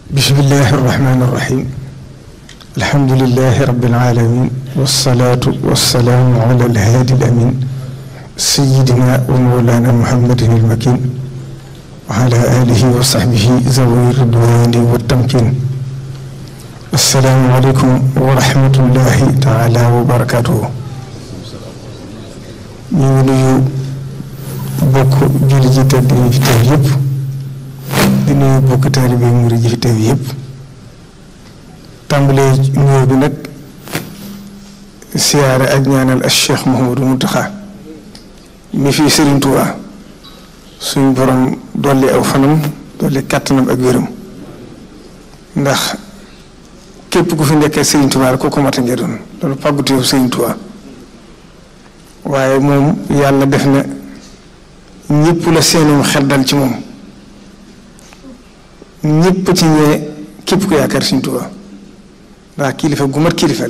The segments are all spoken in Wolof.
bismillahi irrahmani irrahim alhamdulilahi rabilalamin walsalaatu walsalaamu ala alhaadi alamin sayidina wa mawlana muhammadin almakin wa ala alihi wa sahbihi zawi ridwani wa tamkin assalaamu aleykum wa rahmatullahi taala wa barakatuhu ñu ngi nuyu bokk julli ji tedd yi fi teew yëpp di nuyu bokk taalibe yi murid ji fi teew yëpp tàmbalee nuyoo bi nag siyaare ak ñaanal ak Cheikh Mouhamadou Mountakha mi fii Serigne Touba suñ borom dolli aw fanam dolli kàttanam ak wéram ndax képp ku fi nekkee Serigne Touba rek ko mata ngee doon loolu pàgguteefu Serigne Touba waaye moom yàlla def na ñëpp la seenum xel dal ci moom ñëpp ci ñee képp ku yaakaar Sëriñ Tuubaa ndax kilifa gu mat kilifa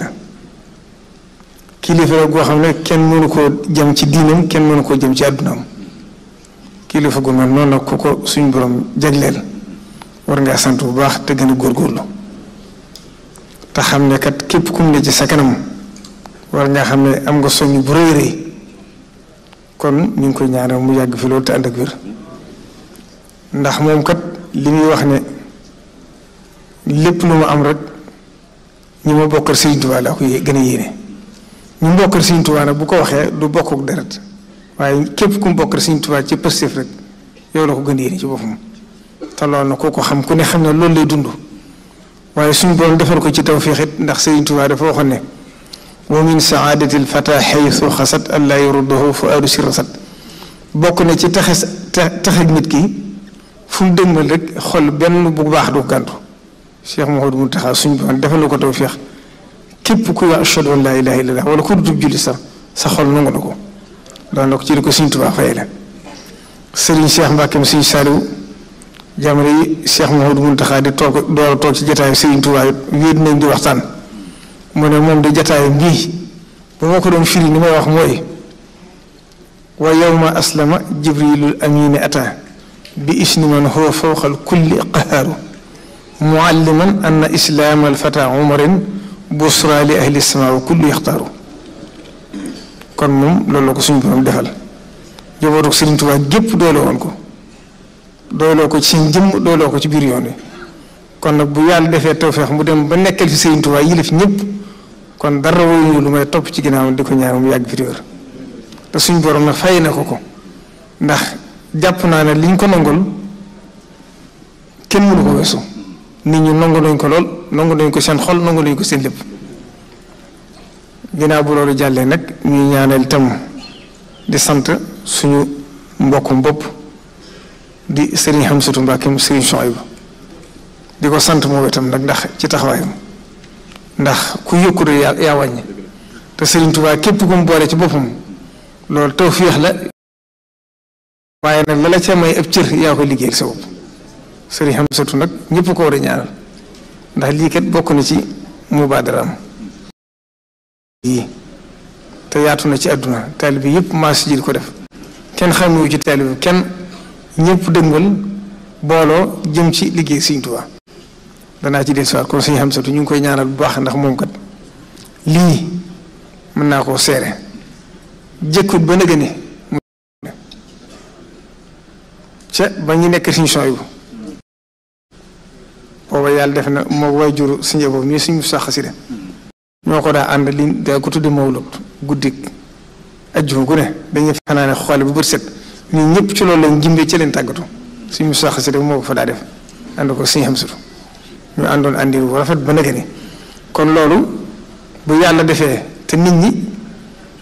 la goo xam ne kenn mënu koo jëm ci diinam kenn mënu koo jëm ci àddunaam kilifa gu mel noonu nag ku ko suñ borom jagleel war ngaa sant bu baax te gën a góorgóorlu te xam ne kat képp kum ne ci sa kanam war ngaa xam ne am nga soññ bu rëy rëy kon ñu ngi koy ñaanal mu yàgg fi loolu te ànd ak wér ndax moom kat li muy wax ne lépp lu ma am rek ñi ma bokkal Sëriñ Tuubaa laa ko gën a yéene ñu bokkal Sëriñ Tuubaa nag bu ko waxee du bokk ak deret waaye képp ku mu bokkal Sëriñ Tuubaa ci positif rek yow la ko gën a yéene ci boppam te loolu na koo ko xam ku ne xam ne loolu lay dund waaye suñu borom defal ko ci tawfiix it ndax Sëriñ Tuubaa dafa waxoon ne wa min saadati lfata xaytu xasat an laa yuruddahu fuaadu si rasat bokk na ci tax ak nit ki fu mu dëgmal rek xol benn bu baax du gàntu Cheikh Mouhamadou Mountakha suñ borom defal na ko tawfiix képp ku wax ashhadu an laa ilaaha illallaah wala ku dutub julli sax sa xol nangu na ko doon na ko ci li ko Sëriñ Tuubaa fayee la Sëriñ Cheikh Mbàkke Sëriñ Saaliw jamono yi Cheikh Mouhamadou Mountakha di toog door a toog ci jataayu Sëriñ Tuubaa wéet nañ di waxtaan mu ne moom de jataayam bii ba ma ko doon firi ni may wax mooy wa yawma aslama jibrilul amini ata bi isni man huwa fawqal kulli qahaaru mualliman anna islaam alfata umarin busra li ahli sama wa kullu yaxtaaru kon moom loolu la ko suñu borom defal jobootu Sëriñ Tuubaa gépp doole woon ko dooloo ko ci seen jëmm dooloo ko ci biir yoon wi kon nag bu yàlla defee tawfeex mu dem ba nekkal fi Sëriñ Tuubaa yilif ñëpp kon dara wóoyu lu may topp ci ginnaaw di ko ñaan mu yàgg fi wér te suñ borom na fay na ko ndax jàpp naa ne liñ ko nangul kenn mënu ko weesu nit ñi nangu nañ ko lool nangu nañ ko seen xol nangu nañ ko seen lépp ginnaaw bu loolu jàllee nag ñuy ñaanal itam di sant suñu mbokkum bopp di Sëriñ Hamsatu Mbàkke Sëriñ Suhaybu di ko sant moom itam nag ndax ci taxawaayam ndax ku yokku de yaa wàññi te Sëriñ Tuubaa képp ku mu boole ci boppam loolu tawfeex la waaye nag la la ca may ab cër yaa ko liggéeyal sa bopp Sëriñ Hamsatu nag ñëpp ko war a ñaanal ndax lii kat bokk na ci mubaadaraam yi te yaatu na ci àdduna taalibe bi yëpp maa si jël ko def kenn xamewu ci taalibe bi kenn ñëpp dëngal booloo jëm ci liggéey Sëriñ Tuubaa danaa ci dellusiwaat kon Sëriñ Hamsatu ñu ngi koy ñaanal bu baax ndax moom kat lii mën naa koo seere jëkkut ba nëgë ni ca ba ñu nekk Sëriñ Suhaybu booba yàlla def na moo waajuru suñu boobu mii suñu sax xasida ñoo ko daa ànd li daa ko tudde mawlud guddik ajjuma gu ne dañuy fanaane xoole bu bët set ñun ñëpp ci loolu lañ jimbee ci leen tàggatu suñu sax xasida moo ko fa daa def ànd ko Sëriñ Hamsatu ñu àndoon àndi bu rafet ba nëgë ni kon loolu bu yàlla defee te nit ñi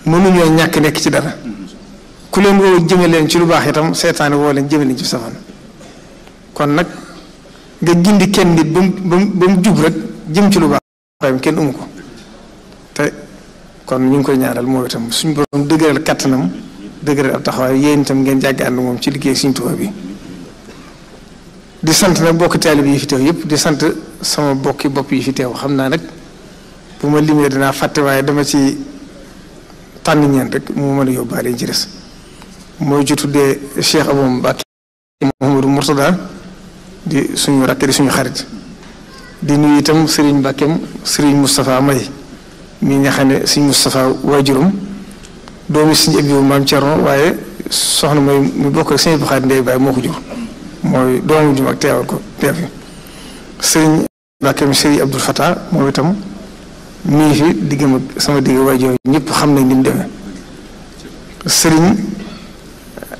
mënuñoo ñàkk nekk ci dara ku leen woo jëme leen ci lu baax itam seetaane woo leen jëme leen ci safaan kon nag nga gindi kenn nit ba mu jub rek jëm ci lu baax waaye kenn umu ko te kon ñu ngi koy ñaanal moom itam suñu borom dëgëral kattanam dëgëral ab taxawaay yéen itam ngeen jàgg ànd moom ci liggéey Sëriñ Tuubaa bi di sant nag bokki taalibe yi fi teew yëpp di sant sama bokki bopp yi fi teew xam naa nag bu ma limee dinaa fàtte waaye dama ci tànn ñeen rek mu mën a yóbbaale ci des mooy ci tuddee Cheikh Abou Mbacké Mouhamadou Mourtada di suñu rakk di suñu xarit di nuyu itam Serigne Mbackeem Serigne Moustapha May mi nga xam ne Serigne Moustapha waajuram doomi Serigne Abibu maam Thierno waaye soxna May mu bokk ak Serigne Bakhaat Ndeye Baye moo ko jur mooy doomu ju mag teewal ko teew fi Serigne Mbackeem Serigne Abdoul Fattah moom itam mi ngi fi diggam ak sama digg waajur ñëpp xam nañ ni mu demee Serigne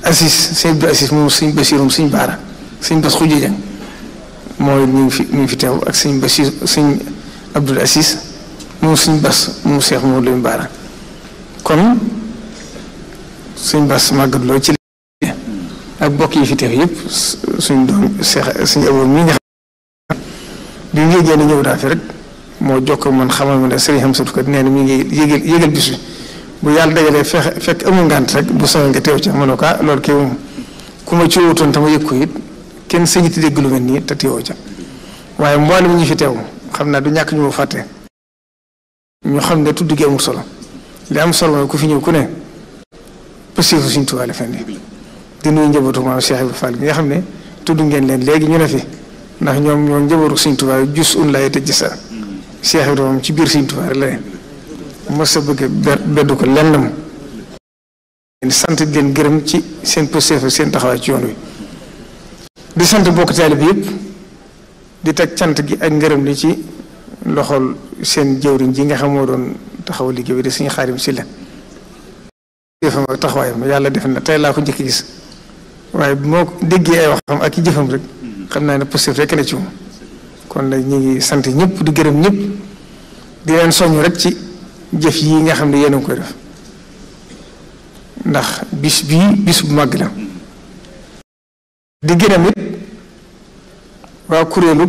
Assis Serigne Abdou Assis moom Serigne Bassirum Serigne Baara Serigne Bass Khoudia Dieng mooy ñu ngi fi teew ak Serigne Bassir Serigne Abdoul Assis moom Serigne Bass moom Cheikh moom Lamine Baara kon Serigne Bass màggat loo ci ak bokk yi fi teew yëpp suñ doom Cheikh Serigne Abo mi nga xam bi mu yégée ne ñëw daa fi rek moo jokk man xamal ma ne Serigne Hamsatou kat nee na mi ngi yégal bis bi bu yàlla dajalee fekk amul ngànt rek bu soobee nga teew ca ma ne ko loolu kay moom ku ma ci wutoon te ma yëg ko it kenn sañiti dégg lu mel nii te teewoo ca waaye mboolem ñi fi teew xam naa du ñàkk ñu ma fàtte ñu xam ne tudd gi amul solo li am solo mooy ku fi ñëw ku ne pëstéefu Sëriñ Tuubaa la fen di nuyu njabootu maam Cheikh Ibrahima Fall gi nga xam ne tudd ngeen leen léegi ñu ne fi ndax ñoom njabootu Sëriñ Tuubaa jus un lay te gis Cheikh Ibrahima moom ci biir Sëriñ Tuubaa rek la ne mos a bëgg beddu ko lennam sant di leen gërëm ci seen pëstéef seen taxawaay ci yoon wi di sant bokk taalibe bi yëpp di teg cant gi ak ngërëm li ci loxol seen jëwriñ ji nga xam moo doon taxaw liggéey bi di suñu Xaadim Sylla jëfam ak taxawaayam yàlla def na tey laa ko njëkk gis waaye moo ko déggee ay waxam ak i jëfam rek xam naa ne positif rek na ci moom kon nag ñu ngi sant ñëpp di gërëm ñëpp di leen soññ rek ci jëf yi nga xam ne yéen a ngi koy def ndax bis bii bis bu màgg la di gërëm it waa kuréelu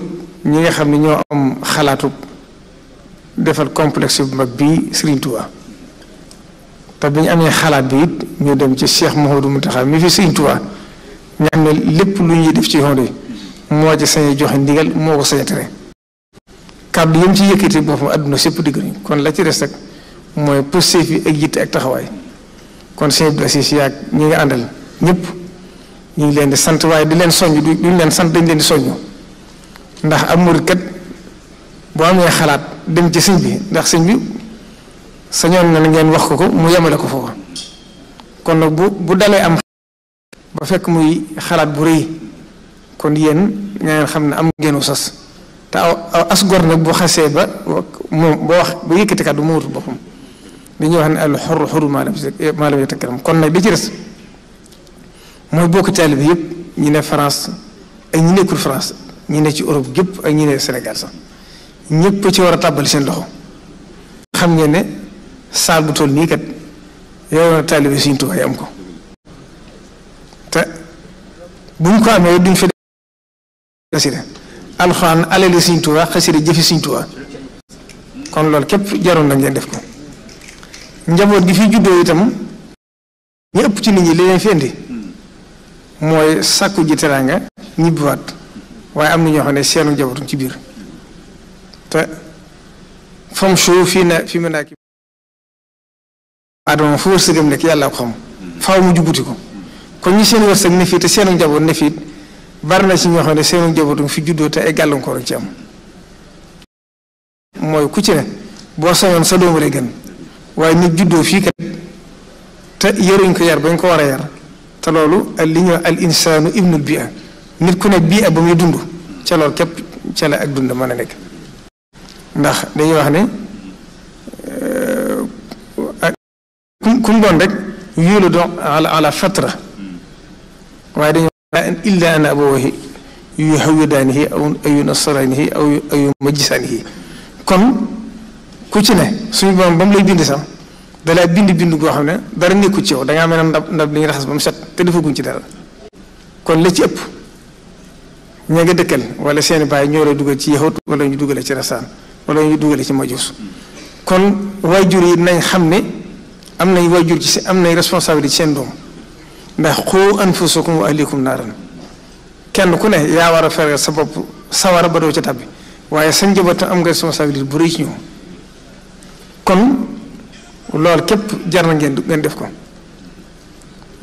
ñi nga xam ne ñoo am xalaatu defal complexe bu mag bii Serigne Touba te bi ñu amee xalaat bi it ñu dem ci Cheikh Mouhamadou Mountakha mi fi Serigne Touba nga xam ne lépp lu ñuy def ci yoon wi moo ci sañ joxe ndigal moo ko sañ tere kàddu yëm ci yëkkati boppam àdduna sépp digg nañ kon la ci des rek mooy posté fi ak yitte ak taxawaay kon sëñ Abdou Assis yaag ñi nga àndal ñëpp ñu ngi leen di sant waaye di leen soññ duñ leen sant dañ leen di soññ ndax am murit kat boo amee xalaat dem ci sëñ bi ndax sëñ bi sañoon na ngeen wax ko mu yemale ko foofa kon nag bu dalee am ba fekk muy xalaat bu rëy kon yéen ngeen xam ne am ngeenu sas te as gor nag bu xasee ba moom boo wax ba yëkkati kàddu mu wutul boppam dañuy wax ne al xurru xurru maa lam yatakalam kon nag di ci des mooy bokk taalibe bi yëpp ñi ne France ak ñi nekkul France ñi ne ci Europe gépp ak ñi ne Sénégal sax ñëpp ci war a tàbbali seen loxo xam ngeen ne saal bu toll nii kat yow na taalibe Sëriñ Tuubaa yi am ko te bu ñu ko amee duñ fa xasida alxuraan alali Sëriñ Tuubaa xasida jëfi Sëriñ Tuubaa kon loolu képp jaroon na ngeen def ko njaboot gi fi juddoo itam ñu ëpp ci nit ñi li leen fi indi mooy sàkku ji teraanga ñibbiwaat waaye am na ñoo xam ne seenu njabootum ci biir te fam show fii mu nekk adama fu wërsëgam nekk yàlla ko xam faaw mu jubbuti ko kon ñi seen wërsëg ne fii te seenu njaboot ne fii bari na ci ñoo xam ne seenu njabootum fi juddoo te ay gàllankoor ak ci am mooy ku ci ne boo sañoon sa doomu lay gën waaye nit juddoo fii kat te yaruñ ko yar bañ ko war a yar te loolu li ñuy al insaanu ibnul bia nit ku ne bii ba muy dund ca loolu képp ca la ak dund mën a nekk ndax dañuy wax ne kum doon rek yóolu doon ala fatra waaye dañuy wax illa an abawayhi yu hawwidaanihi aw yu nasaraanihi aw yu majjisaanihi kon ku ci ne suñu borom ba mu lay bind sax dalaa bind goo xam ne dara nekkul ci yow dangaa mel ne ndab li ñu raxas ba mu set te defaguñ ci dara kon la ci ëpp ña nga dëkkal wala seeni baay ñoo lay dugal ci yahut wala ñu dugale ci rasaan wala ñu dugale ci majus kon waajur yi nañ xam ne am nañ waajur ci am nañ responsabilité ci seen doom ndax qu anfusakum wa ahlikum naaran kenn ku ne yaa war a fexe sa bopp sawara ba doo ca tabbi waaye sa njaboot am nga responsabilité bu rëy ci ñoom kon loolu képp jar na ngeen def ko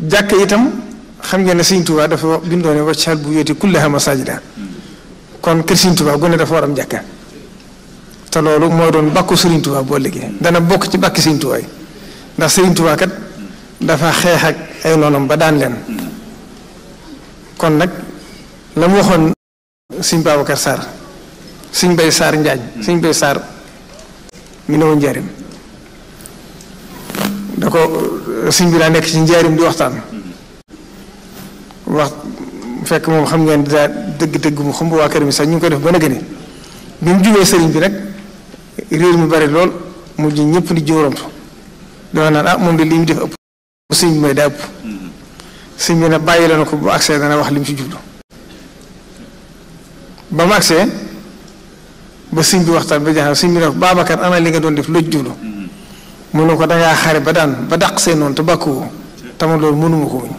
jàkk itam xam ngeen ne Sëriñ Tuubaa dafa bindoone waccal bu yóoti kullaha masajida kon kër Sëriñ Tuubaa gu ne dafa war am jàkka te loolu mooy doon bàkku Serigne Touba boo liggéey dana bokk ci bàkki Serigne Touba yi ndax Serigne Touba kat dafa xeex ak ay noonam ba daan leen kon nag la mu waxoon Serigne Babacar Sarr Serigne Bay Sarr Njaañ Serigne Bay Sarr mi ne woon njaarim da ko Serigne bi daa nekk ci njaarim di waxtaan wax fekk moom xam ngeen daa dëgg-dëgg mu xam waa kër mi sax ñu ngi ko def ba nëgëni bi mu jubee sëriñ bi nag réer mi bari lool mujj ñëpp di jóoramtu dama naan moom de li mu def ëpp sëriñ bi may daa ëpp sëriñ bi nag bàyyi la na ko bu accès dana wax li mu ci jublu ba mu accès ba sëriñ bi waxtaan ba jaaxal sëriñ bi ne ko Babacar ana li nga doon def loo ci jublu mu ne ko dangaa xare ba daan ba dàq seen noonu te bàkkuwoo tama loolu mënuma ko muñ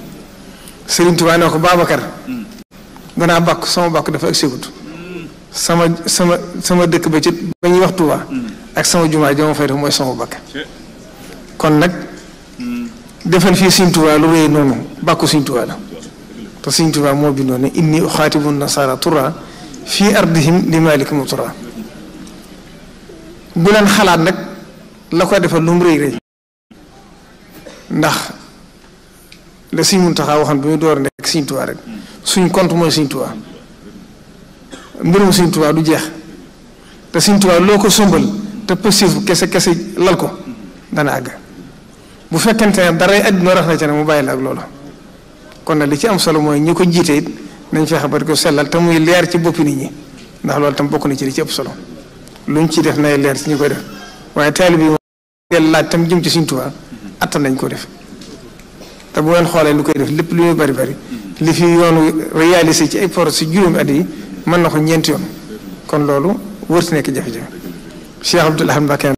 sëriñ Tuubaa ne ko Babacar danaa bàkk sama bàkk dafa agsegut sama dëkk ba ci ba ñuy wax Tuubaa ak sama jumaa jama fay def mooy sama bàkk kon nag defal fii Sëriñ Tuubaa lu rëy noonu bàkku Sëriñ Tuubaa la te Sëriñ Tuubaa moo bindoon ne inni uxaatibu nasaara tura fii ardihim li maalikum tura bu leen xalaat nag la ko defal lu mu rëy rëy ndax la Sëriñ Muntaxa waxoon bi muy door nekk Sëriñ Tuubaa rek suñ compte mooy Sëriñ Tuubaa mbirum Sëriñ Tuubaa du jeex te Sëriñ Tuubaa loo ko sombal te positif kese lal ko dana àgg bu fekkente ne dara àdduna rax na ca ne mu bàyyi la ak loola kon nag li ci am solo mooy ñi ko jiite it nañ fexe ba di ko sellal te muy leer ci boppi nit ñi ndax loolu tam bokk na ci li ci ëpp solo luñ ci def nay leer ci ñu koy def waaye taalibe bi moom laaj tam jëm ci Sëriñ Tuubaa attan nañ ko def te bu ngeen xoolee lu koy def lépp lu muy bari li fi yoonu réalisé ci ay projet si juróomi at yi mën na ko ñeenti yoon kon loolu wërti nekk jafe-jafe Cheikh Abdoul Ahad Mbacké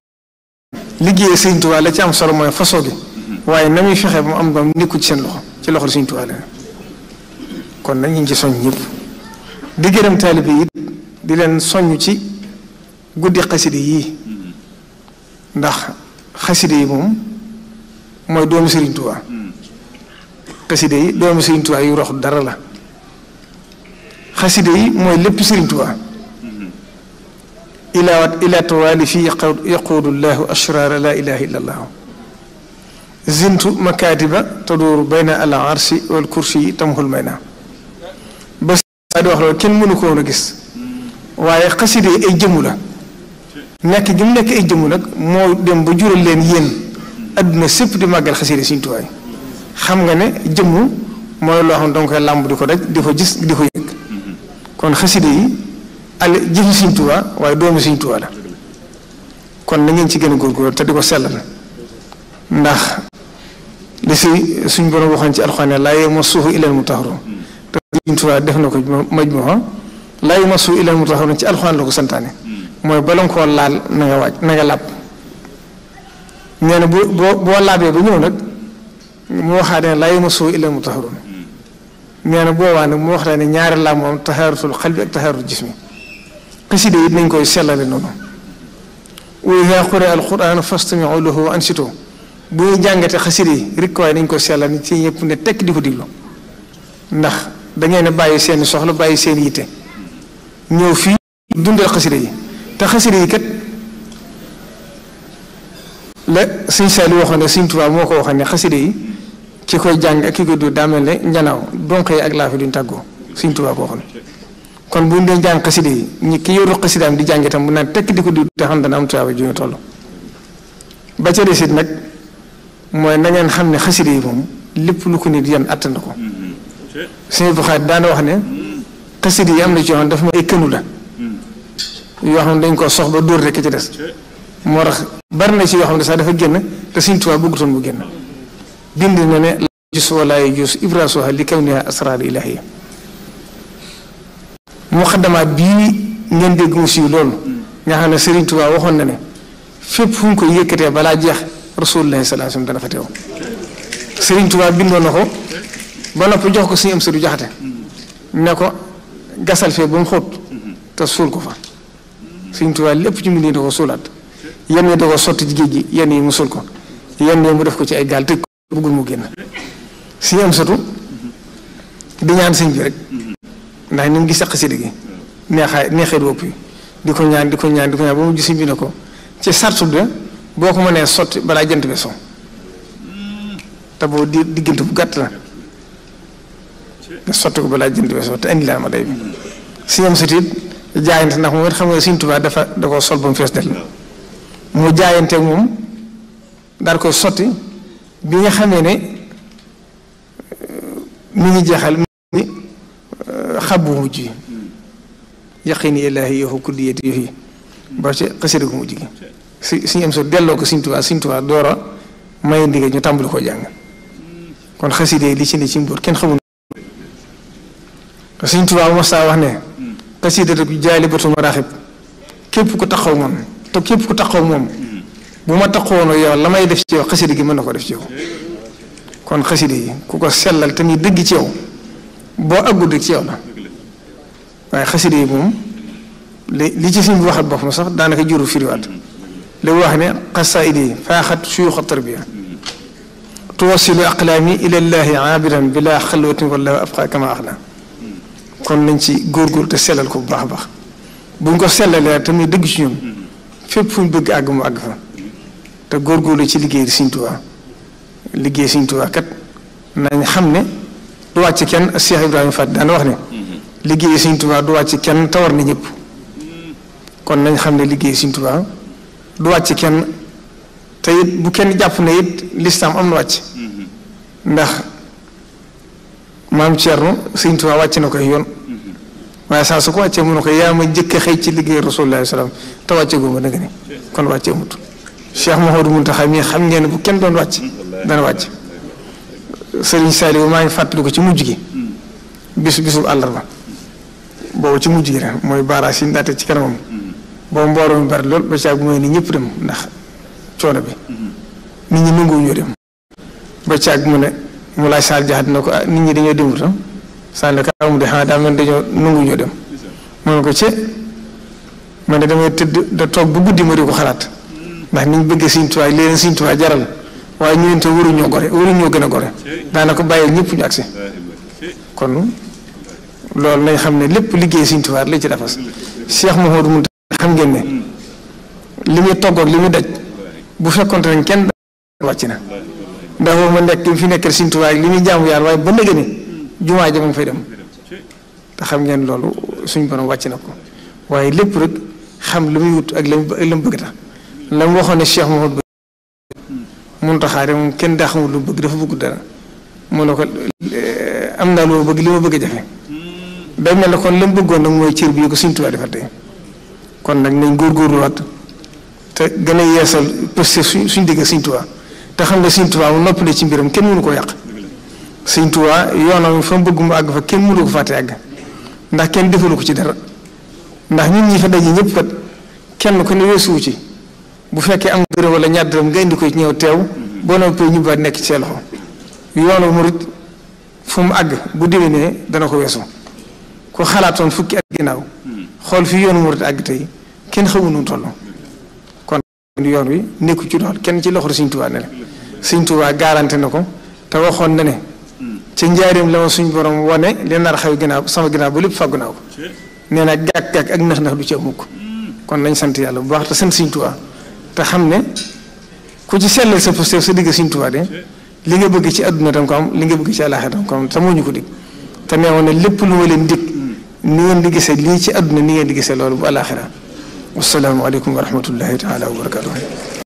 liggéey Sëriñ Tuubaa la ci am solo mooy façon gi waaye na muy fexe ba mu am ba nekku ci seen loxo ci loxo Sëriñ Tuubaa la kon nag ñu ngi ci soññ ñëpp di gërëm taalibe yi di leen soññ ci guddi xaside yii ndax xaside yi moom mooy doomu Sëriñ Tuubaa xaside yi doomu Sëriñ Tuubaa yu rox dara la xaside yi mooy lépp Sëriñ Tuubaa ila tawaali fii yaquudu llahu ashraara la ilaha illa allahu zintu makaatiba taduuru bayna al arsi wal kursi yi tamxul may na ba di wax loolu kenn mënu ko woon a gis waaye xaside yi ay jëmu la nekk gi mu nekk ay jëmu nag moo dem ba jural leen yéen adduna sépp di màggal xaside Sëriñ Tuubaa xam nga ne jëmmu mooy loo xam ne danga koy làmb di ko daj di ko gis di ko yëg kon xaside yi al jëfi Sëriñ Tuubaa waaye doomu Sëriñ Tuubaa la kon na ngeen ci gën a góorgóorlu te di ko sellal ndax li si suñ borom waxoon ci alxuraan laa yamassuhu illal mutahharuun te Sëriñ Tuubaa def na ko majmuha laa yamassuhu illal mutahharuun ci alxuraan la ko santaane mooy bala nga koo laal na nga waaj na nga làpp nee na boo laabee ba ñëw nag mu waxaat ne laa yamassuhu illal mutahharuun nee na boobaa nag mu waxtaan ne ñaari laab moom tahaaratul qalbi ak tahaaratul jismi xaside yi nañ koy sellale noonu wa izaa quri'a al-qur'aanu fastami'uu lahu wa ansituu bu ñuy jàngate xaside yi rek waaye nañ koy sellal ni ci ñëpp ne tekk di ko diglu ndax dangeen a bàyyi seeni soxla bàyyi seen yitte ñëw fii dundal xaside yi te xaside yi kat la Sëñ Saaliw waxoon ne Sëñ Tuubaa moo ko waxoon ne xaside yi ki koy jàng ak ki koy du daa mel ne njanaaw donq yi ak laafi duñ tàggoo Sëñ Tuubaa ko waxoon kon bu ñu dee jàng xaside yi ñi ki yoru xasidaam di jàng itam bu naan tekk di ko di te xam dana am tuyaaba ju ñu toll ba ca desit nag mooy na ngeen xam ne xaside yi moom lépp lu ko nit yan attan ko Sëñ Buxaari daana wax ne xaside yi am na ci yoo xam dafa ma ay kënu la yoo xam ne dañ koo sox ba dóor rekk ci des moo tax bari na ci yoo xam ne sax dafa génn te Sëñ Tuubaa bëggutoon mu génn bind na ne la jus wala jus ibrasuha li kawniha asrar ilahiya muqaddamaat bii ngeen dégg mu siiw loolu nga xam ne Sëriñ Tuubaa waxoon na ne fépp fu mu koy yëkkatee balaa jeex rasulullahi sallallahu alayhi wasallam dana fa teew Sëriñ Tuubaa bindoon na ko ba noppi jox ko Sëriñ Amsadu Jaxate ne ko gasal fee ba mu xóot te suul ko fa Sëriñ Tuubaa lépp ci mbir da ko suulaat yenn yi da ko sotti ci géej gi yenn yi mu suul ko yenn yi mu def ko ci ay gaal tëj ko bëggul mu génn Sëriñ Amsadu di ñaan sëñ bi rek ndax ni mu gis xasida gi neexee du ëpp di ko ñaan ba mu gis bi ne ko ci sartu de boo ko mënee sotti balaa jant bi so te boo diggante bu gàtt la nga sotti ko balaa jant bi so te indi laa ma day bi si ñoom sit it jaayante ndax moom it xam nga Sëriñ Tuubaa da ko sol ba mu fees del mu jaayanteeg moom daal koy sotti bi nga xamee ne mi ngi jeexal mi ngi xabbu mujj yi yaqini ilaahi yoxu kulliyati yoxi ba ci xasida gu mujj gi si am so delloo ko Sëriñ Tuubaa door a may ndigal ñu tàmbali koo jàng kon xasida yi li ci ne ci mbóor kenn xamul Sëriñ Tuubaa mos saa wax ne xasida rek Jaalibatul Maraaxib képp ku taxaw moom te képp ku taxaw moom bu ma taxawoon yow la may def ci yow xasida gi mën na ko def ci yow kon xasida yi ku ko sellal te muy dëgg ci yow boo àggul rek ci yow la waaye xasida yi moom li ci suñ bi waxat boppam sax daanaka juru firiwaat li wax ne xasaayid yi faaxat suyuuxa tarbiya tuwasilu aqlaami ilallaahi aabidan bila xalwatin wala abqa kama axna kon nañ ci góorgóor te sellal ko bu baax a baax buñ ko sellalee te muy dëgg ci ñun fépp fu ñu bëgg àgg mu àgg fa te góorgóorlu ci liggéey Sëriñ Tuubaa liggéey Sëriñ Tuubaa kat nañ xam ne du wàcc kenn Cheikh Ibrahima Fall daana wax ne liggéey Sëriñ Tuubaa du wàcc kenn tawar na ñëpp kon nañ xam ne liggéey Sëriñ Tuubaa du wàcc kenn te it bu kenn jàpp ne it lislaam am na wàcc ndax maam Thierno Sëriñ Tuubaa wàcc na koy yoon waaye saa su ko wàccee mu ne ko yaa ma njëkk a xëy ci liggéey Rasulullah salaam te wàcce góoma danga ni kon wàccee mut Cheikh Mouhamadou Mountakha mii xam ngeen bu kenn doon wàcc dana wàcc Serigne Saliou maa ngi fàttali ko ci mujj gi bisu àllarba boobu ci mujj gi rek mooy baaraas yi ndaate ci kanamam boobu mbooloo mi bari lool ba caag bu may ni ñëpp dem ndax coono bi nit ñi nanguwu ñoo dem ba caag mu ne mu laaj Sall jaxat na ko nit ñi dañoo demut Sall ka amu de xanaa daa mel dañoo nanguwu ñoo dem mu ne ko ci ma ne damay tëdd da toog bu guddi ma di ko xalaat ndax niñ bëgg Sëriñ Tuubaa leen Sëriñ Tuubaa jaral waaye ñëwante waruñoo gën a gore daanaka bàyyi ñëpp ñu agsi kon loolu nañ xam ne lépp liggéey Sëriñ Tuubaa la ci defas Cheikh Mouhamadou Mountakha xam ngeen ne li muy togg ak li muy daj bu fekkonte ne kenn wàcc na ndax boobu ma nekk fi nekkal Sëriñ Tuubaa li muy jaamu yàlla waaye ba nëgë ni jumaa ja mu fay dem te xam ngeen loolu suñ borom wàcc na ko waaye lépp rek xam lu muy wut ak la mu bëgg tax la mu waxoon ne Cheikh Mouhamadou Mountakha de moom kenn daa xamul lu bëgg dafa bëgg dara mu ne ko am naa lu ma bëgg li ma bëgg a jafe day mel ne kon la mu bëggoon nag mooy cër bi ko Sëriñ Tuubaa defal tey kon nag nañ góorgóorluwaat te gën a yeesal posté suñ digg Sëriñ Tuubaa te xam ne Sëriñ Tuubaa mu noppale ci mbiram kenn mënu ko yàq Sëriñ Tuubaa yoonam fa mu bëgg mu àgg fa kenn mënu ko fàtte àgg ndax kenn defalu ko ci dara ndax ñun ñi fa daje ñëpp kat kenn ku ne weesuwu ci bu fekkee am dërëm wala ñaar dërëm nga indi ko ci ñëw teew boo noppee ñu ba nekk ci seen loxo yoonu murit fu mu àgg bu déwénee dana ko weesu ko xalaatoon fukki at ginnaaw xool fi yoonu murit àgg tey kenn xamu nu toll kon yoon wi nekku ci doxal kenn ci loxo Sëriñ Tuubaa ne la Sëriñ Tuubaa garanté na ko te waxoon na ne ca njaareem la ma suñ borom wane li nar xew ginnaaw sama ginnaaw ba lépp fàggu naa ko nee na gàkk-gàkk ak nax-nax du ci am mukk kon nañ sant yàlla bu baax te sant Sëriñ Tuubaa te xam ne ku ci sellal sa posté sa digg Sëriñ Tuubaa de li nga bëgg ci àdduna tam ko am li nga bëgg ci àllaaxira tam ko am te moo ñu ko dig te neewoon ne lépp lu ma leen dig ni ngeen di gisee lii ci àdduna ni ngeen di gisee loolu bu àllaaxira wassalaamu aleykum wa rahmatullahi taala wa barakatuh